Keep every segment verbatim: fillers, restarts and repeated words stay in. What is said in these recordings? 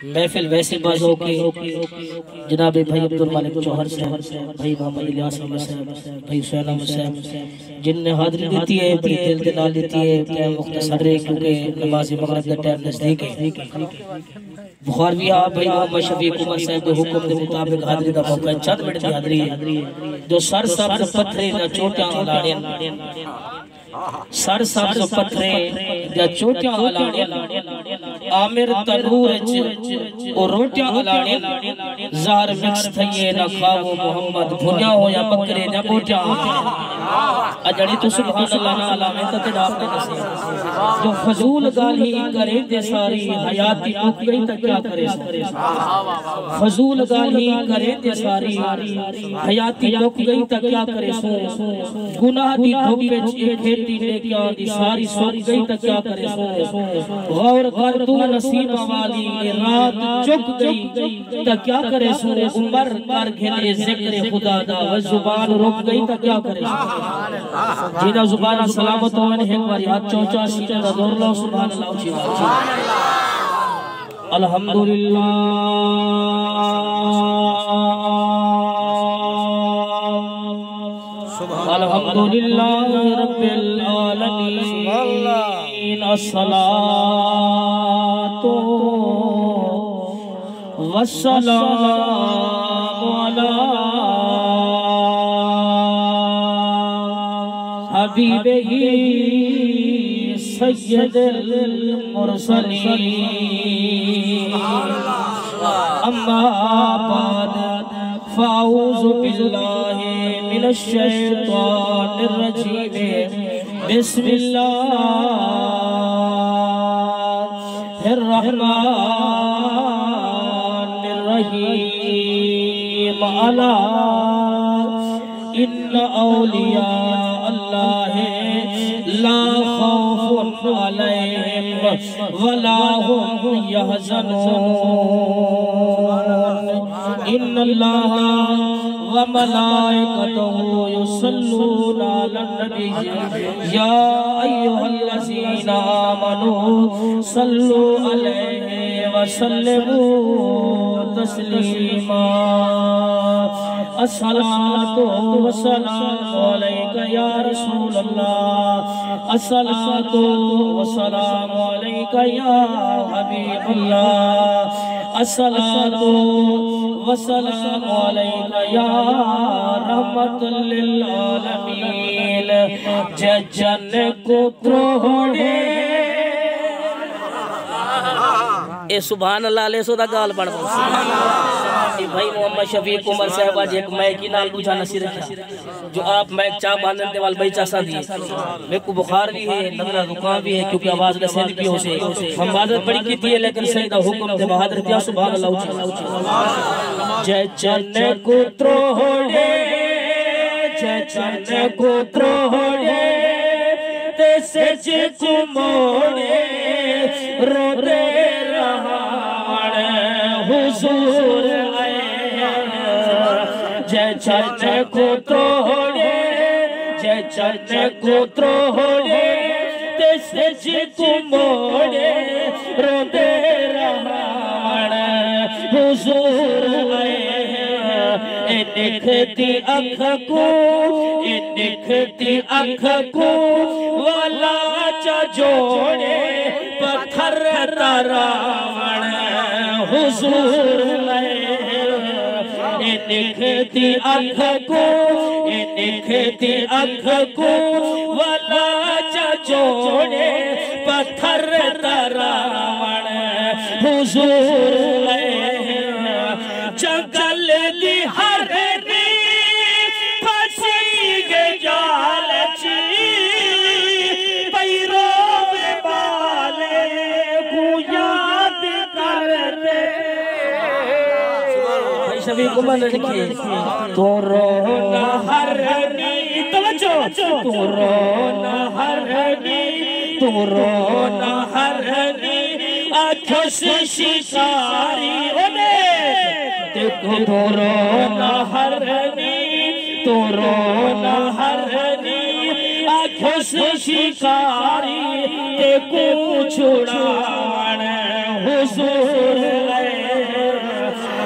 محفل ویسے باز ہو کے جناب بھائی عبدالمالک جوہر صاحب، بھائی محمد الیاس احمد صاحب، بھائی حسین احمد صاحب، جن نے حاضری دیتی ہے، بڑے دل دے نال دیتی ہے۔ ٹائم مختصر ہے کیونکہ نماز مغرب دا ٹائم نزدیک ہے۔ بخار بھی آپ بھائی محمد شفیق عمر صاحب کے حکم دے مطابق حاضری دا موقع ہے، چند منٹ دی حاضری ہے۔ جو سر سبز پتھرے دا چوٹیاں الاڑن، سر سبز پتھرے یا چوٹیاں الاڑن، آمر تنور اچ او روٹیاں الاڑن، زہر مکس تھئیے نہ کھاوو محمد، بھنیا ہویا بکرے دیاں بوٹیاں آندیاں۔ اجڑی تو سبحان اللہ نہ الاویں تاں تیݙا آپ نہ ݙسے۔ جو فضول ڳالھ ہی کریں تے ساری حیاتی مک ڳئی تاں کیا کرے سو۔ فضول ڳالھ ہی کریں تے ساری حیاتی مک ڳئی تاں کیا کرے سو۔ گناہ دی دھپ وچ اے کھیتی نیکیاں دی ساری سک ڳئی تاں کیا کرے سو۔ غور کر توں نصیباں والی اے رات چک ڳئی تاں کیا کرے سو۔ عمر کر گھن اے ذکر خدا دا، وے زبان رک ڳئی تاں کیا کرے سو۔ جنہاں زباناں سلامت ہوون، ہک واری ہتھ چوچا سینے دا زور لاؤ، سبحان اللہ اچی آواز۔ الحمدللہ، الحمدللہ رب العالمین، الصلاۃ والسلام علی حبیبہ سید المرسلین۔ اما بعد، فاعوذ باللہ من الشیطان الرجیم۔ بسم اللہ الرحمن الرحیم۔ الا ان اولیاء اللہ لا خوف علیہم ولا هم يحزنون۔ ان اللہ وملائکتہ یصلون علی النبی، یا ایھا الذین آمنوا صلوا علیہ وسلموا تسلیما۔ الصلاۃ والسلام علیک یا رسول اللہ، الصلاۃ والسلام علیک یا حبیب اللہ، الصلاۃ والسلام علیک یا رحمت للعالمین۔ جے چن کوں تروڑے۔ اے سبحان اللہ لے سو دا ڳالھ بݨ ونڄے۔ اے بھائی محمد شفیق عمر صاحب اڄ ہک مائیک نال ݙوجھا نہ سی رکھیا۔ جو آپ مائیک چا بھاندن تے ول ٻئی چا ساندی ہے۔ میکوں بخار وی ہے، لڳدا زکام وی ہے، کیونکہ آواز ݙسیندی پئی ہوسی۔ میں معذرت بڑی کیتی ہے، لیکن سئیں دا حکم تے میں حاضر تھیا۔ سبحان اللہ اچی۔ جے چن کوں تروڑے، جے چن کوں تروڑے، تے سجھ کوں موڑے، روندے رہاوݨ حضور آئے۔ جے چن کوں تروڑے، جے چن کوں تروڑے، تے سجھ کوں موڑے، روندے رہاوݨ حضور آئے۔ اے نکھتی اکھ کوں، اے نکھتی اکھ کوں، ولا چا جوڑے، پتھر تراوݨ حضور آئے۔ اے نکھتی اکھ کوں، اے نکھتی اکھ کوں، ولا چا جوڑے، پتھر تراوݨ حضور آئے۔ جنگل دی ہرݨی پھسی ڳئی جال چی، پئی رووے ٻالے کوں یاد کر تے۔ بھائی شفیق عمر نے لکھی۔ توں رو نہ ہرݨی، توجہ، توں رو نہ ہرݨی، توں رو نہ ہرݨی، آکھیس شکاری اونے۔ تیکوں توں رو نہ ہرݨی، توں رو نہ ہرݨی، آکھیس شکاری، تیکوں چھڑاوݨ حضور آئے۔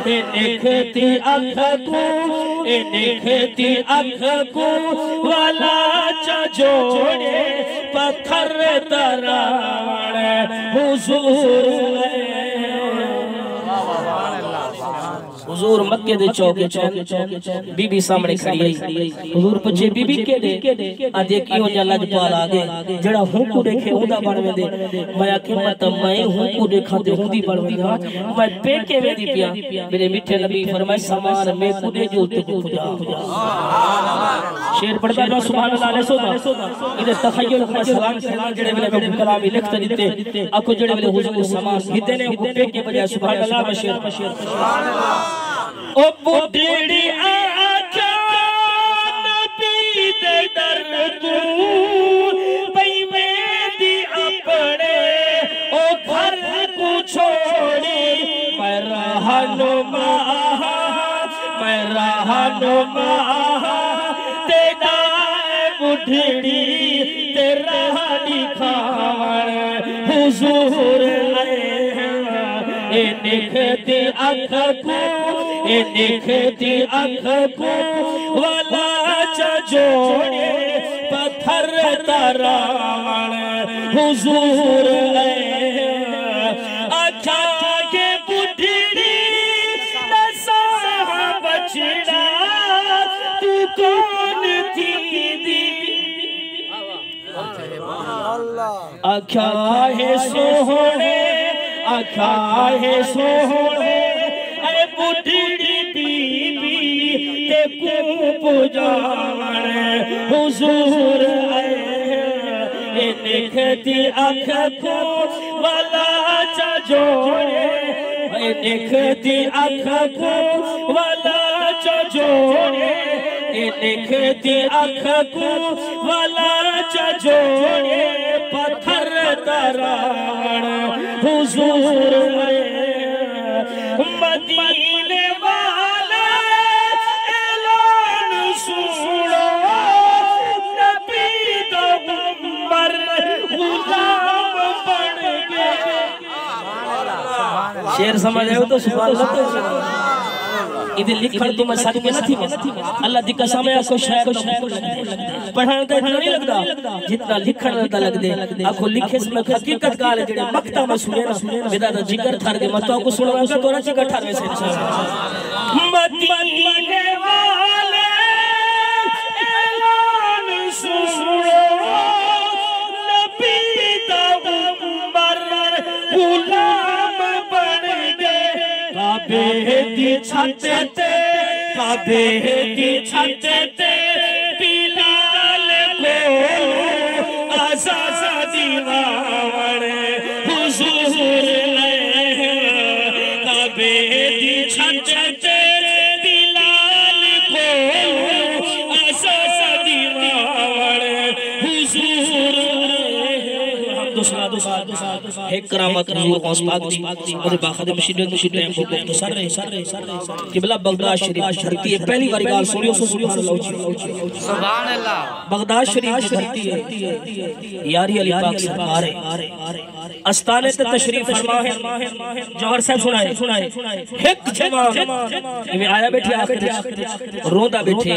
نکھتی اکھ کوں، اے نکھتی اکھ کوں، والا چا جوڑے، پتھر تراوݨ حضور اے۔ حضور مکے دے چوک اچ ہن، بی بی سامݨے کھڑی ہئی۔ حضور پچھے، بی بی کیݙے؟ آہدی، ہک ایہو جیہا لڄپال آ ڳئے، جیڑھا ہونکوں ݙیکھے اوندا بݨ ویندے۔ میں آکھیا، میں تاں میں ہونکوں ݙیکھاں تے اوندی بݨ ونڄاں۔ میں پیکے ویندی پیاں، میݙے مٹھے نبی فرمائے، سامان میکوں ݙے، جو تے کوں پڄا۔ شعر پڑھدا پیا، سبحان اللہ، ݙیسو تاں۔ ایندے تخیل کوں میں سلام کرینداں، جیڑھے ویلے میکوں کلام لکھ تے ݙتے، آکھو جیڑھے ویلے حضور سامان گھدے نے، اوکوں پیکے پڄائے، سبحان اللہ، میں شعر پڑھاں۔ او ٻڈھڑی آکھیا نبی دے در توں، پئی ویندی اپݨے او گھر کوں چھوڑی۔ میں رہنما ہاں، میں رہنما ہاں، تیݙا اے ٻڈھڑی تے راہ ݙکھاوݨ حضور اے۔ اے نکھتی اکھ کوں، اے نکھتی اکھ کوں، والا چا جوڑے، پتھر تراوݨ حضور اے۔ آکھیا کہ ٻڈھڑی ݙساں بچڑا، توں کون تھیندی؟ آکھیا ہے سوہݨے، آکھیا ہے سوہݨے، اے ٻڈھڑی بی بی تیکوں پڄاوݨ حضور اے۔ اے نکھتی اکھ کوں والا چا جوڑے، اے نکھتی اکھ کوں والا چا جوڑے، اے نکھتی اکھ کوں والا چا جوڑے، پتھر تراوݨ حضور اے۔ مدینے والے اعلان سݨو، نبی دا عمر غلام بݨ ڳئے۔ شعر سمجھ آئے ہو تو سبحان اللہ تو۔ ایندے لکھݨ توں میں سݙ کے نہ تھی وساں۔ اللہ دی قسم ہے، آکھو شعر دا پڑھݨ دا اتنا نہیں لڳدا جتنا لکھݨ دا لڳدے۔ آکھو لکھیس میں حقیقت ڳالھ ہے، جیڑھے مقطع میں سݨے نا، میݙا تاں جگر ٹھر ڳئے۔ میں تہاکوں سݨاواں گا، تہاݙا جگر ٹھر ویسے انشاءاللہ۔ مدینے والے اعلان سݨو، نبی دا عمر غلام بݨ ڳئے۔ کعبے دی چھت تے، کعبے دی چھت تے بلال کولوں آزادی واوݨ حضور اے۔ کعبے دی چھت تے بلال کولوں آزادی واوݨ حضور اے۔ الحمد للہ۔ ہک کرامت حضور غوث پاک دی، اودے باخد مشیدے کوں ٹائم بہت مختصر رہے۔ قبلہ بغداد شریف دی دھرتی ہے، پہلی واری ڳالھ سݨیو سو، سبحان اللہ اچی۔ سبحان اللہ۔ بغداد شریف دی دھرتی ہے، یاری علی پاک سرکار ہے۔ استانے تے تشریف فرما ہے۔ جوہر صاحب سݨائے، ہک جوان ایویں آیا ٻیٹھے آخر وچ، روندا ٻیٹھے۔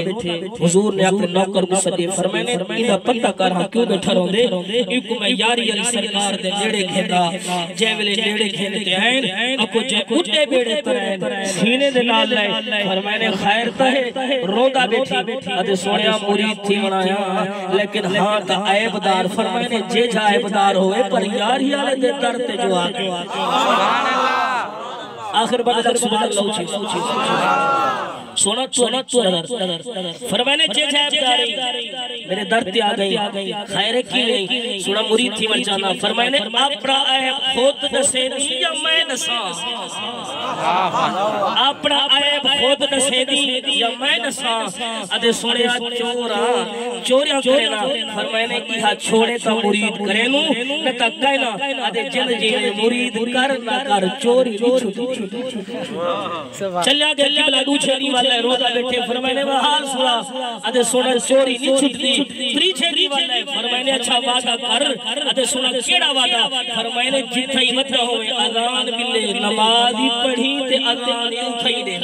حضور نے اپݨے نوکر کوں سݙے، فرمائے نے، ایندا پتہ کر ہاں کیوں ٻیٹھا روندے؟ اینکوں میں یاری علی سرکار دے نیڑے گھندا، جیں ویلے نیڑے گھن تے آئن، اکو جے اڈے ٻیڑے ترائن، سینے دے نال لائے۔ فرمائے نے، خیر تاں ہے، روندا ٻیٹھی، اتے سوہݨیا مرید تھیوݨ آیا، لیکن ہاں تاں عیب دار۔ فرمائے نے، جیجھا عیب دار ہوئے، پر یاری آلے دے در تے جو آ ڳئے۔ آخر بندہ سبحان اللہ اچی۔ سوہݨا تو، سوہݨا تو نظر۔ فرمائے نے، جیجھا عیب داری میݙے در تے آ ڳئی، خیر ہے کیویں؟ سوہݨا مرید تھیوݨ چاہندا۔ فرمائے نے، اپݨا عیب خود ݙسیندی یا میں ݙساں؟ اپݨا عیب خود ݙسیندی یا میں ݙساں؟ اتے سوہݨیا چور آں، چوریاں کرینداں۔ فرمائے نے، ایہا چھوڑے تاں مرید کرینوں، نہ تاں کائنا۔ اتے جن جیویں مرید کر نہ کر، چوری نہیں چھٹی۔ چلیا ڳیا قبلہ ݙوجھے ݙینہہ والے روزہ ٻیٹھے، فرمائے نے حال سݨا، ادے سونا چوری نہیں چھٹدی، تریجھے دی وعدہ ہے، فرمائے نے اچھا وعدہ کر، ادے سونا کیڑا وعدہ؟ فرمائے نے جتھائی ودھا ہوئے اذان ملے، نماز ہی پڑھی تے اذان ہی اتھائی ݙے۔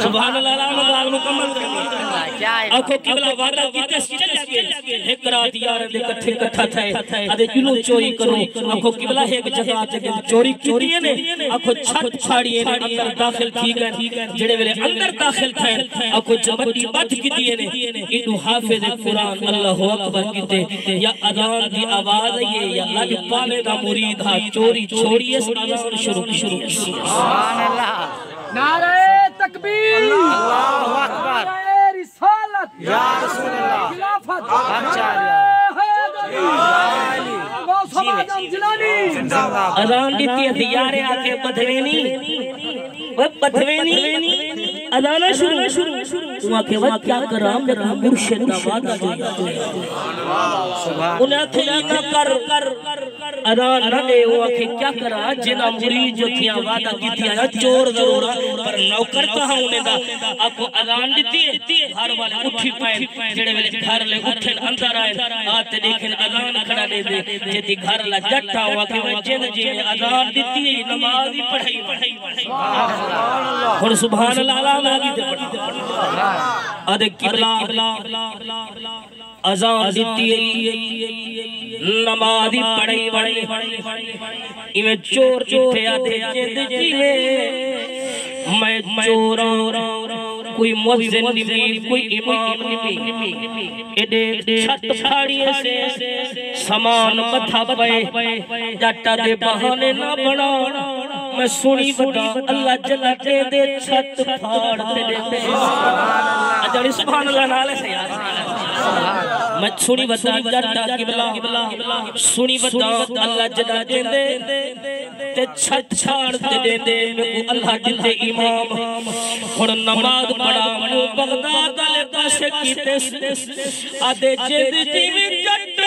سبحان اللہ، اللہ نے ڳالھ مکمل کر ݙتی۔ آکھو قبلہ وعدہ کیتے چلے ڳئے، ہک رات یار دے کٹھے کٹھا تھئے، ادے جلو چوری کرو، آکھو قبلہ ہک جگہ تے چوری کیتی ہے نے، آکھو چھت پھاڑی ہے نے، اندر داخل تھی ڳئے، جڑے ویلے اندر داخل تھئے، آکھو جمدی بد کیتی ہے نے، ایڈو حافظ قرآن اللہ اکبر کیتے، یا اذان دی آواز آئی ہے، یا لج پالے دا مرید ہا، چوری چھوڑی اس اذان شروع کیتی ہے۔ سبحان اللہ۔ نعرہ تکبیر، اللہ اکبر، نعرہ رسالت، یا رسول اللہ، خلافت، اچھا۔ نعرہ حیدری، غوث اعظم جیلانی۔ اذان ݙتی اسی یارے آکھے بدھوینی، اوے بدھوینی، اذان شروع۔ اوں آکھے وت کیا کراں، میرا مرشد دا وعدہ جو یاد ہے۔ انہیں آکھے نہ کر، اذان نہ ݙے، او آکھے کیا کراں، جنہاں مرید جو تھیاں وعدہ کیتی آیا چور ضرور آں، پر نوکر تاں ہاں انہیں دا۔ آکھو اذان ݙتی ہے، گھر والے اٹھی پئے، جڑے ویلے گھر والے اٹھن اندر آئے، آ تے ݙیکھن اذان کھڑا ݙیندے، جیندی گھر والا جٹ آ، او آکھے وے جند جیویں اذان ݙتی ہے، نماز ہی پڑھائی وے۔ ہݨ سبحان اللہ، اللہ میں آگی تے پڑھ۔ ادے قبلہ اذان ݙتی ہے، نماز ہی پڑھائی وے۔ ایویں چور ݙٹھے آدھے جند جیویں میں چور آں، کوئی مؤذن نمی، کوئی امام نمی۔ ایݙے چھت پھاڑیے سے سامان متھا پئے، جٹ آدھے بہانے نہ بݨا۔ میں سݨی ودا اللہ جلا ݙیندے چھت پھاڑ تے ݙیندے۔ اجڑی سبحان اللہ نال ہے یار۔ میں سݨی ودا جٹ قبلہ، سݨی ودا اللہ جلا ݙیندے تے چھت پھاڑ تے ݙیندے، میکوں اللہ ݙتے امام۔ ہݨ نماز پڑھا، منہ بغداد والے پاسے کیتے، آدھے جند جیویں جٹ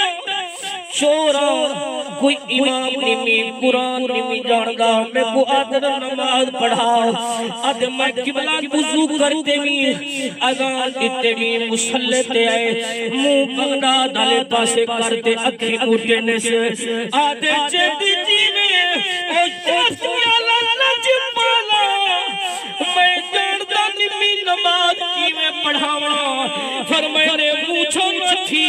چور آں، کوئی امام نمی، قرآن نمی ڄاݨدا، میکوں آدھن نماز پڑھا۔ ادے میں قبلہ وضو کرتے وی، اذان ݙتے وی، مصلے تے آئے، منہ بغداد والے پاسے کرتے اکھیں موٹے نے سے۔ آدھے جند جیویں او شخص والا لج پالا، میں ڄاݨدا نمی نماز کیویں پڑھاواں۔ فرمائے نے پوچھو نہ تھی،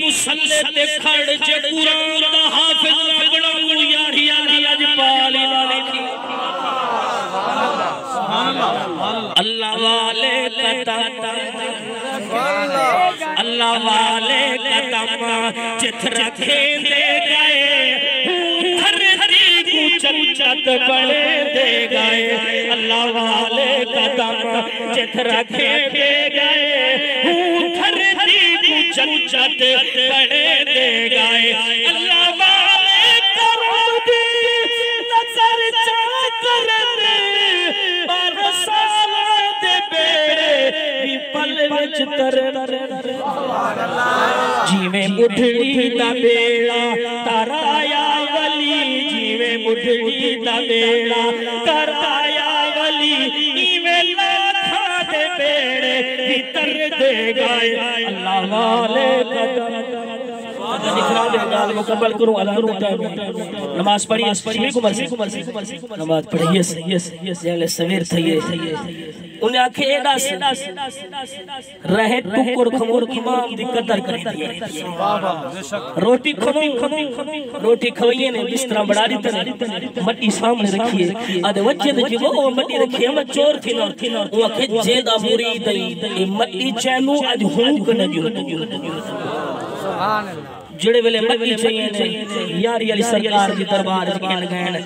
مصلے تے کھڑ جے قرآن دا حافظ نہ بݨاؤں، یاری آلا لج پالی نہ لکھی۔ اللہ والے قدم، اللہ والے قدم جتھ رکھیندے ڳئے، ہوں دھرتی کوں جنت بݨیندے ڳئے۔ اللہ والے قدم جتھ رکھیندے ڳئے، ہوں دھرتی کوں جنت بݨیندے ڳئے۔ اللہ والے کرم دی نظر چا کرن، ٻارہاں سالاں دے ٻیڑے وی پل وچ ترن۔ جیویں ٻڈھڑی دا ٻیڑا تر آیا ولی، جیویں ٻڈھڑی دا ٻیڑا تر آیا ولی، ایویں لاکھاں دے ٻیڑے وی تردے ڳئے۔ اللہ والے قدم۔ نکھرا دے ڳالھ مکمل کروں، اذان دا ٹائم ہے۔ نماز پڑھی ہے، شفیق عمر سے۔ نماز پڑھی ہے، جیلے سویر تھئی ہے۔ انہیں آکھے، اے ݙس، رہے ٹکڑ کھوݨ امام دی قدر کریندی ہے۔ روٹی کھوݨ، روٹی کھوئیے نے، بسترا بݨا ݙتے نے، مٹی سامݨے رکھیے۔ آدھے وجے تے جیوو او مٹی رکھیے، میں چور تھینا۔ او آکھے، جیندا مرید ہئی، اے مٹی چینوں اڄ ہوں کنے جو۔ جڑے ویلے مٹی چاہیے نے، یاری علی سرکار دی دربار وچ گھن ڳئے نے،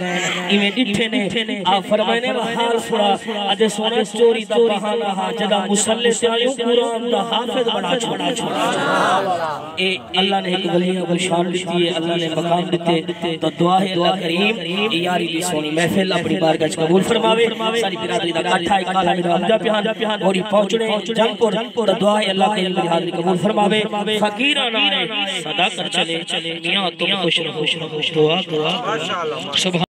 ایویں ݙٹھے نے، آپ فرمائے نے، حال سݨا، ادے سونا چوری دا بہانہ ہا، جݙاں مصلے تے آیوں قرآن دا حافظ بݨا چھوڑا۔ اے اللہ نے ہک ولیاں کوں شان ݙتی ہے، اللہ نے مقام ݙتے، تو دعا ہے اللہ کریم اے یاری دی سوہݨی محفل اپݨی بارگاہ وچ قبول فرماوے۔ ساری برادری دا اکٹھ ہے، کالا میرا آمدا پیا ہن، اوڑی پہنچݨے جنگ پور، تو دعا ہے اللہ کریم دی حاضری قبول فرماوے۔ فقیرانہ ہے، صدا کر چلے، میاں تم خوش رہو، دعا دعا۔ سبحان